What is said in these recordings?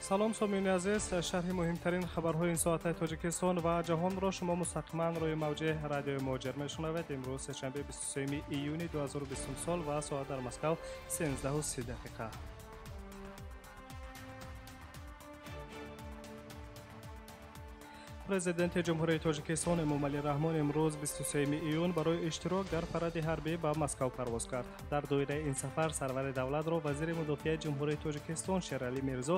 Салом сомиёни азиз, шарҳи муҳимтарин хабарҳои ин соатаи Тоҷикистон ва ҷаҳонро шумо мустақиман рӯи мавҷи радиои Муҳоҷир мешунавед. Имрӯз сешанбе 23 июни 2020 сол ва соат дар Москав 13:30 дақиқа. Президенти Ҷумҳурии Тоҷикистон Эмомалӣ Раҳмон имрӯз 23 июн барои иштирок дар паради ҳарбӣ ба Москав парвоз кард. Дар доираи ин сафар сарвари давлатро вазири мудофиаи Ҷумҳурии Тоҷикистон Шералӣ Мирзо,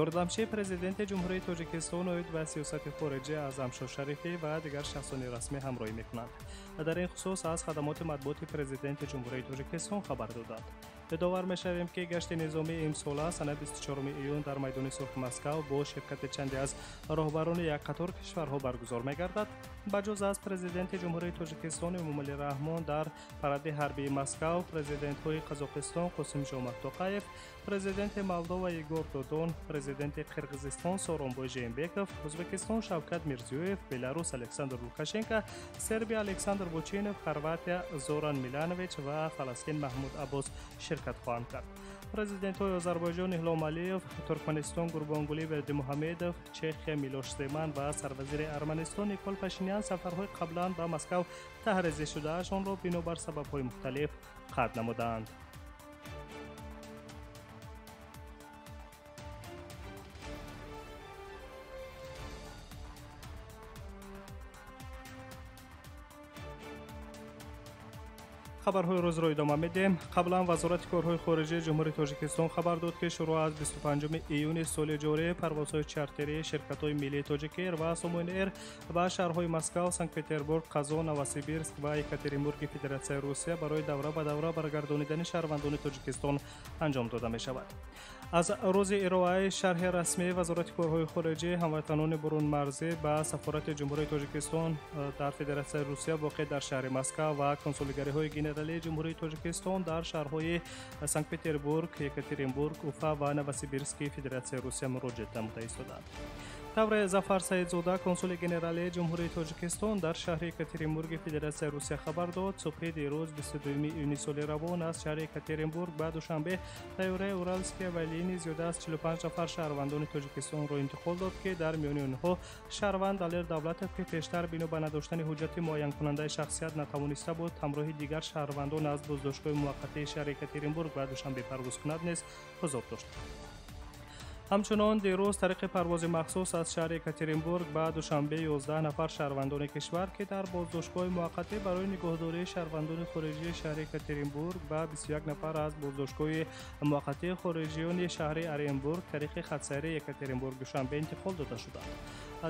ёрдамчии президенти Ҷумҳурии Тоҷикистон оид ба сиёсати хориҷӣ Аъзамшо Шарифӣ ва дигар шахсони расмӣ ҳамроҳӣ мекунанд. Дар ин хусус аз хадамоти матбуоти президенти Ҷумҳурии Тоҷикистон хабар доданд. Ёдовар мешавем, ки гашти низомии имсола санаи 24 июн дар майдони сурхи Москав бо ширкати чанде аз роҳбарони як қатор кишварҳо баргузор мегардад. Ба ҷуз аз президенти Ҷумҳурии Тоҷикистон Эмомалӣ Раҳмон дар паради ҳарбии Москав президентҳои Қазоқистон Қосимжомарт Тоқаев, президенти Молдова Егор Додон, президенти Қирғизистон Сооронбой Жээнбеков, Ӯзбекистон Шавкат Мирзиёев, Беларус Александр Лукашенко, Сербия Александр Вучинов, Хорватия Зоран Миланович ва Фаластин Маҳмуд Аббос ширкат хоҳанд кард. Президентҳои Озарбойҷон Илҳом Алиев, Туркманистон Гурбонгулӣ Бердимуҳамедов, Чехия Милош Земан ва сарвазири Арманистон Никол Пашинян сафарҳои қаблан ба Москав таҳризӣ шудаашонро бинобар сабабҳои мухталиф қатъ намудаанд. Хабарҳои рӯзро идома медиҳем. Қаблан Вазорати корҳои хориҷии Ҷумҳурии Тоҷикистон хабар дод, ки шурӯъ аз 25 июни соли ҷорӣ парвозҳои чартерии ширкатҳои миллии Тоҷикэйр ва Сомон Эйр ба шаҳрҳои Москав, Санкт-Петербург, Қазон, Новосибирск ва Екатеринбурги Федератсияи Русия барои давра ба давра баргардонидани шаҳрвандони Тоҷикистон анҷом дода мешавад. Аз рӯзи ироаи шарҳи расмии Вазорати корҳои хориҷӣ ҳамватанони бурунмарзӣ ба Сафорати Ҷумҳурии Тоҷикистон дар Федератсияи Русия воқеъ дар шаҳри Москав ва консулгариҳои генералии Ҷумҳурии Тоҷикистон дар шаҳрҳои Санкт-Петербург, Екатеринбург, Уфа ва Новосибирски Федератсияи Русия муроҷиат намуда истоданд. Тавре Зафар Саидзода, консули генералии Ҷумҳурии Тоҷикистон дар шаҳри Екатеринбурги Федератсияи Русия хабар дод, субҳи дирӯз 22 июни соли равон аз шаҳри Екатеринбург ба Душанбе тайёраи Уралские авиалинии зиёда аз 45 нафар шаҳрвандони Тоҷикистонро интиқол дод, ки дар миёни онҳо шаҳрванд Далер Давлатов, ки пештар бино ба надоштани ҳуҷҷати муайянкунандаи шахсият натавониста буд ҳамроҳи дигар шаҳрвандон аз боздоштгоҳи муваққатии шаҳри Екатеринбург ба Душанбе парвоз кунад, низ ҳузур дошт. Ҳамчунон дирӯз тариқи парвози махсус аз шаҳри Екатеринбург ба Душанбе 11 нафар шаҳрвандони кишвар, ки дар боздоштгоҳи муваққатӣ барои нигоҳдории шаҳрвандони хориҷии шаҳри Екатеринбург ба 21 нафар аз боздоштгоҳи муваққатии хориҷиёни шаҳри Оренбург тариқи хатсайри Екатеринбург Душанбе интиқол дода шуданд.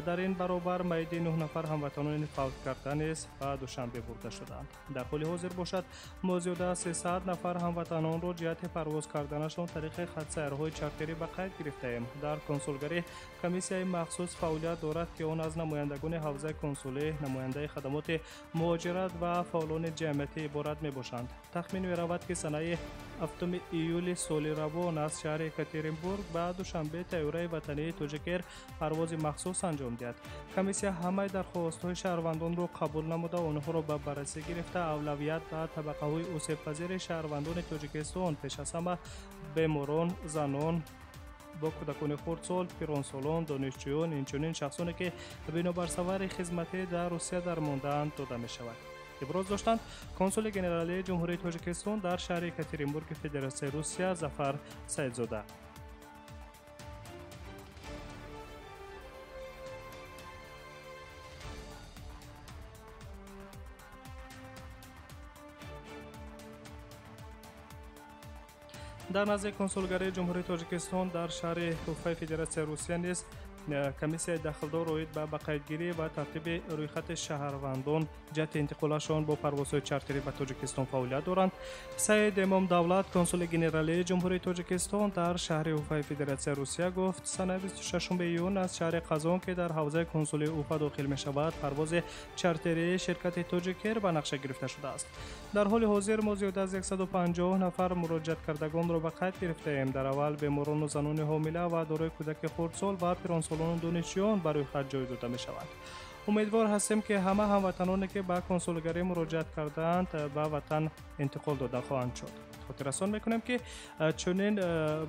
Дар ин баробар майди 9 нафар ҳамватанони фавт карда низ ба Душанбе бурда шуданд. Дар ҳоли ҳозир бошад, мо зиёда аз 300 нафар ҳамватанонро ҷиҳати парвоз карданашон тариқи хатсайрҳои чартерӣ ба қайд гирифтаем. Дар консулгарӣ комиссияи махсус фаъолият дорад, ки он аз намояндагони ҳавзаи консулӣ, намояндаи хадамоти муҳоҷират ва фаъолони ҷамъиятӣ иборат мебошанд. Тахмин меравад, ки санаи 7 июли соли равон аз шаҳри Екатеринбург ба Душанбе тайёраи ватании Тоҷикэйр парвози махсус анҷом диҳад. Комиссия ҳамаи дархостҳои шаҳрвандонро қабул намуда, онҳоро ба баррасӣ гирифта, авлавият ба табақаҳои осебпазири шаҳрвандони Тоҷикистон, пеш аз ҳама беморон, занон бо кӯдакони хурдсол, пиронсолон, донишҷӯён, инчунин шахсоне ки бинобар сафари хизматӣ дар Русия дармондаанд, дода мешавад. Иброз доштанд консули генералии Ҷумҳурии Тоҷикистон дар шаҳри Екатеринбурги Федератсияи Русия Зафар Саидзода. Дар назди консулгарии Ҷумҳурии Тоҷикистон дар шаҳри Уфаи Федератсияи Русия низ комиссияи дахлдор оид ба бақайдгирӣ ва тартиби рӯйхати шаҳрвандон ҷиҳати интиқолашон бо парвозҳои чартерӣ ба Тоҷикистон фаъолият доранд. Саид Эмом Давлат, консули генералии Ҷумҳурии Тоҷикистон дар шаҳри Уфаи Федератсияи Русия гуфт, санаи 26 июн аз шаҳри Қазон, ки дар ҳавзаи консулии Уфа дохил мешавад, парвози чартерии ширкати Тоҷикэйр ба нақша гирифта шудааст. Дар ҳоли ҳозир мо зиёда аз 150 нафар муроҷиаткардагонро ба қайд гирифтаем. Дар аввал беморону занони ҳомила ва дорои кӯдаки хурдсол ва пиронсолону донишҷӯён ба рӯйхат ҷой дода мешаванд. Умедвор ҳастем, ки ҳама ҳамватаноне, ки ба консулгарӣ муроҷиат кардаанд, ба ватан интиқол дода хоҳанд шуд. Хотиррасон мекунем, ки чунин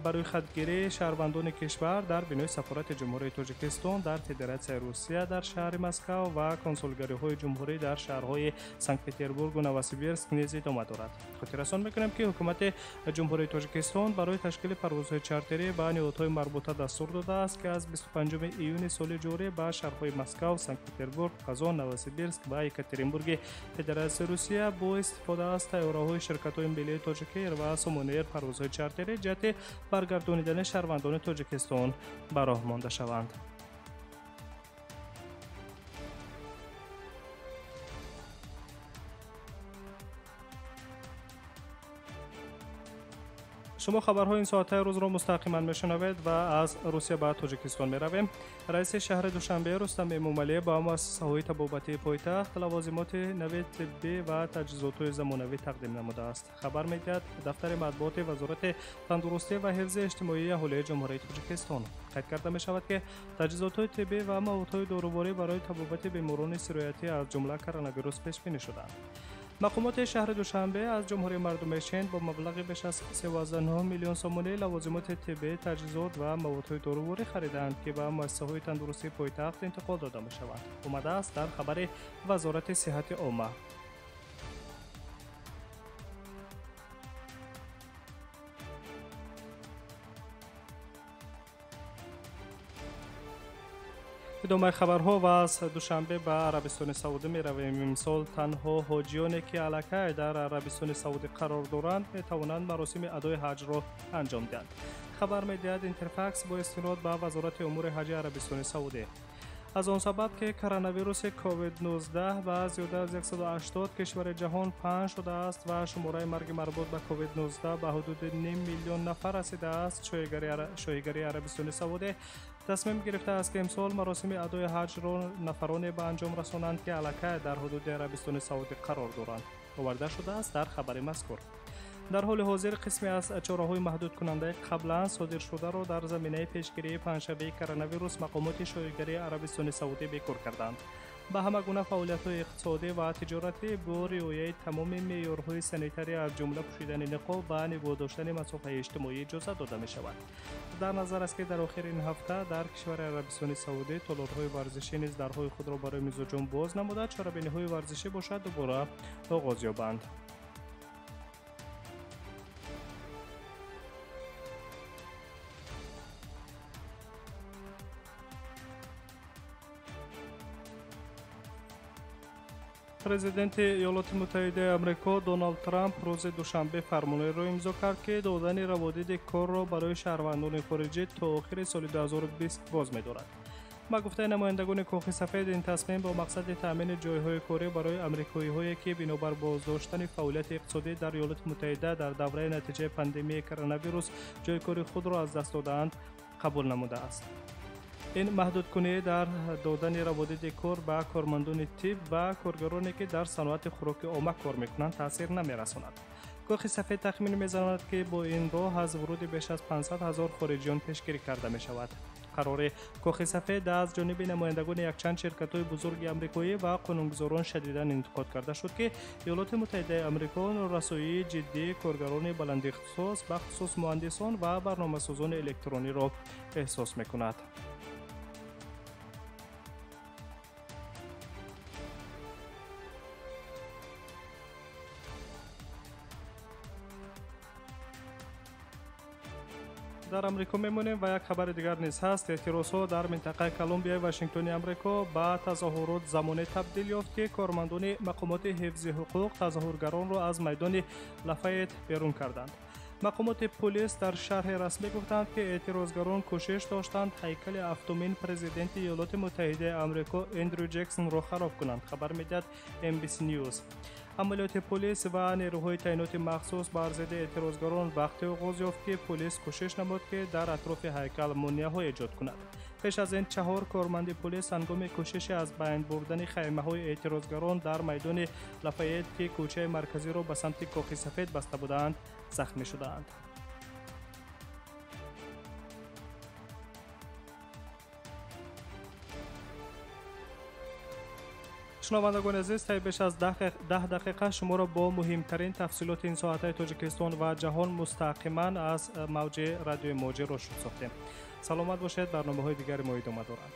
барӯйхатгирии шаҳрвандони кишвар дар бинои сафорати Ҷумҳурии Тоҷикистон дар Федератсияи Русия дар шаҳри Москав ва консулгариҳои ҷумҳурӣ дар шаҳрҳои Санкт-Петербургу Новосибирск низ идома дорад. Хотиррасон мекунем, ки ҳукумати Ҷумҳурии Тоҷикистон барои ташкили парвозҳои чартерӣ ба ниҳодҳои марбута дастур додааст, ки аз 25 июни соли ҷорӣ ба шаҳрҳои Москав, Санкт-Петербург, Қазон, Новосибирск ва Екатеринбурги Федератсияи Русия бо истифода аз тайёраҳои ширкатҳои миллии Тоҷикэйр ва Сомонэйр парвозҳои чартерӣ ҷиҳати баргардонидани шаҳрвандони Тоҷикистон ба роҳ монда шаванд. Шумо хабарҳои ин соатаи рӯзро мустақиман мешунавед ва аз Русия ба Тоҷикистон меравем. Раиси шаҳри Душанбе Рустам Эмомалӣ ба муассисаҳои табобатии пойтахт лавозимоти нави тиббӣ ва таҷҳизотҳои замонавӣ тақдим намудааст. Хабар медиҳад дафтари матбуоти Вазорати тандурустӣ ва ҳифзи иҷтимоии аҳолии Ҷумҳурии Тоҷикистон. Қайд карда мешавад, ки таҷҳизотҳои тиббӣ ва маводҳои доруворӣ барои табобати беморони сироятӣ, аз ҷумла коронавирус, пешбинӣ шуданд. Мақомоти шаҳри Душанбе аз Ҷумҳурии Мардумии Чин бо маблағи беш аз 39 миллион сомонӣ лавозимоти тиббӣ, таҷҳизот ва маводҳои доруворӣ харидаанд, ки ба муассисаҳои тандурустии пойтахт интиқол дода мешаванд. Омадааст дар хабари Вазорати сиҳати омма. Идомаи хабарҳо ва аз Душанбе ба Арабистони Саудӣ меравем. Имсол танҳо ҳоҷиёне, ки аллакай дар Арабистони Саудӣ қарор доранд, метавонанд маросими адои ҳаҷро анҷом диҳанд. Хабар медиҳад Интерфакс бо истинод ба Вазорати умури ҳаҷи Арабистони Саудӣ. Аз он сабаб, ки коронавируси COVID-19 ба зиёда аз 180 кишвари ҷаҳон паҳн шудааст ва шумораи марги марбут ба COVID-19 ба ҳудуди ним миллион нафар расидааст, шоҳигарии Арабистони Саудӣ тасмим гирифтааст, ки имсол маросими адои ҳаҷро нафароне ба анҷом расонанд, ки аллакай дар ҳудуди Арабистони Саудӣ қарор доранд. Оварда шудааст дар хабари мазкур. Дар ҳоли ҳозир қисме аз чораҳои маҳдудкунандаи қаблан содиршударо дар заминаи пешгирии паҳншавии коронавирус мақомоти шоҳигарии Арабистони Саудӣ бекор карданд. Ба ҳама гуна фаъолиятҳои иқтисодӣ ва тиҷоратӣ бо риояи тамоми меъёрҳои санитарӣ, аз ҷумла пӯшидани ниқоб ва нигоҳ доштани масофаи иҷтимоӣ, иҷозат дода мешавад. Дар назар аст, ки дар охири ин ҳафта дар кишвари Арабистони Саудӣ толорҳои варзишӣ низ дарҳои худро барои мизоҷон боз намуда, чорабиниҳои варзишӣ бошад дубора оғоз ёбанд. Президенти Иёлоти Муттаҳидаи Амрико Доналд Трамп рӯзи душанбе фармонеро имзо кард, ки додани раводиди корро барои шаҳрвандони хориҷӣ то охири соли 2020 боз медорад. Ба гуфтаи намояндагони Кохи Сафед, ин тасмим бо мақсади таъмини ҷойҳои корӣ барои амрикоиҳое, ки бинобар боздоштани фаъолияти иқтисодӣ дар Иёлоти Муттаҳида дар давраи натиҷаи пандемияи коронавирус ҷойи кори худро аз даст додаанд, қабул намудааст. Ин маҳдудкунӣ дар додани раводиди кор ба кормандони тиб ва коргароне, ки дар саноати хӯроки омма кор мекунанд, таъсир намерасонад. Кохи Сафед тахмин мезанад, ки бо ин роҳ аз вуруди беш аз 500 ҳазор хориҷиён пешгирӣ карда мешавад. Қарори Кохи Сафед аз ҷониби намояндагони якчанд ширкатҳои бузурги амрикоӣ ва қонунгузорон шадидан интиқод карда шуд, ки Иёлоти Муттаҳидаи Амрико норасоии ҷиддии коргарони баландихтисос, бахусус муҳандисон ва барномасозони электрониро эҳсос мекунад. Дар Амрико мемонем ва як хабари дигар низ ҳаст. Эътирозҳо дар минтақаи Колумбияи Вашингтони Амрико ба тазоҳурот замоне табдил ёфт, ки кормандони мақомоти ҳифзи ҳуқуқ тазоҳургаронро аз майдони Лафайет берун карданд. Мақомоти полис дар шарҳи расмӣ гуфтанд, ки эътирозгарон кӯшиш доштанд ҳайкали ҳафтумин президенти Иёлоти Муттаҳидаи Амрико Эндрю Ҷексонро хароб кунанд, хабар медиҳад NBC News. Амалиёти полис ва нерӯҳои таъиноти махсус бар зидди эътирозгарон вақте оғоз ёфт, ки полис кӯшиш намуд, ки дар атрофи ҳайкал монеаҳо эҷод кунад. Пеш аз ин чаҳор корманди полис ҳангоми кӯшиши аз байн бурдани хаймаҳои эътирозгарон дар майдони Лафайет, ки кӯчаи марказиро ба самти Кохи Сафед баста буданд, захмӣ шудаанд. Шунавандагони азиз, таи беш аз 10 дақиқа шуморо бо муҳимтарин тафсилоти ин соатаи Тоҷикистон ва ҷаҳон мустақиман аз мавҷи радиои Муҳоҷир ошно сохтем. Саломат бошед, барномаҳои дигари мо идома доранд.